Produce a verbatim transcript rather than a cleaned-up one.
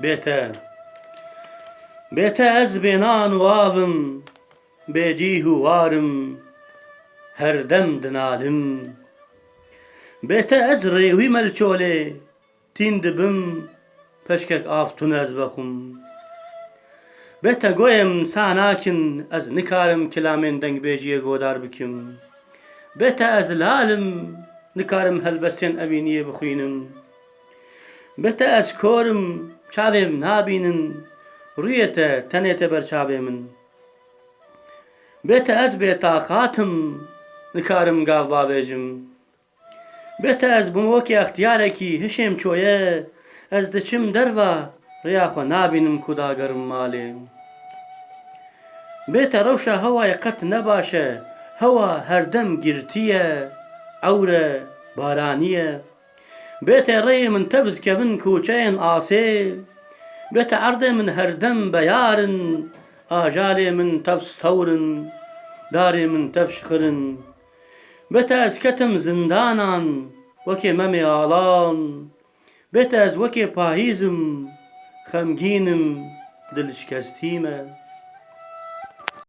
Bê te, bê te ez bê nan û av im, bê cîh û war im, her dem dinalim. Bê te ez rêwî melçolê, tîn dibim, peşkek av tune ez vexwim. Bê te goyê min sa nakin, ez nikarim kilamên dengbêjiyê godar bikim. Bê te ez lal im, nikarim helbestên evîniyê bixwînim. Bê te ez kor im, çavê min nabînin, rûyê te tenê te ber çavê min. Bê te ez bêtaqat im, nikarim gav bavêjim. Bê te ez bûm wekî extiyarekî hişêm çoye, ez diçim derva, rêya xwe nabînim ku dagerim malê. Bê te rewşa hewayê qet ne baş e, hewa herdem girtî ye, ewr e, baranî ye. Bê te rêyê min tev dikevin koçeyên asê, bê te erdê min herdem beyar in, ajalê min tev stewr in, darê min tev şixir in. Bê te ez ketim zindanan, wekê Memê Alan. Bê te ez wekê payîz im, xemgîn im, dilşikestî me.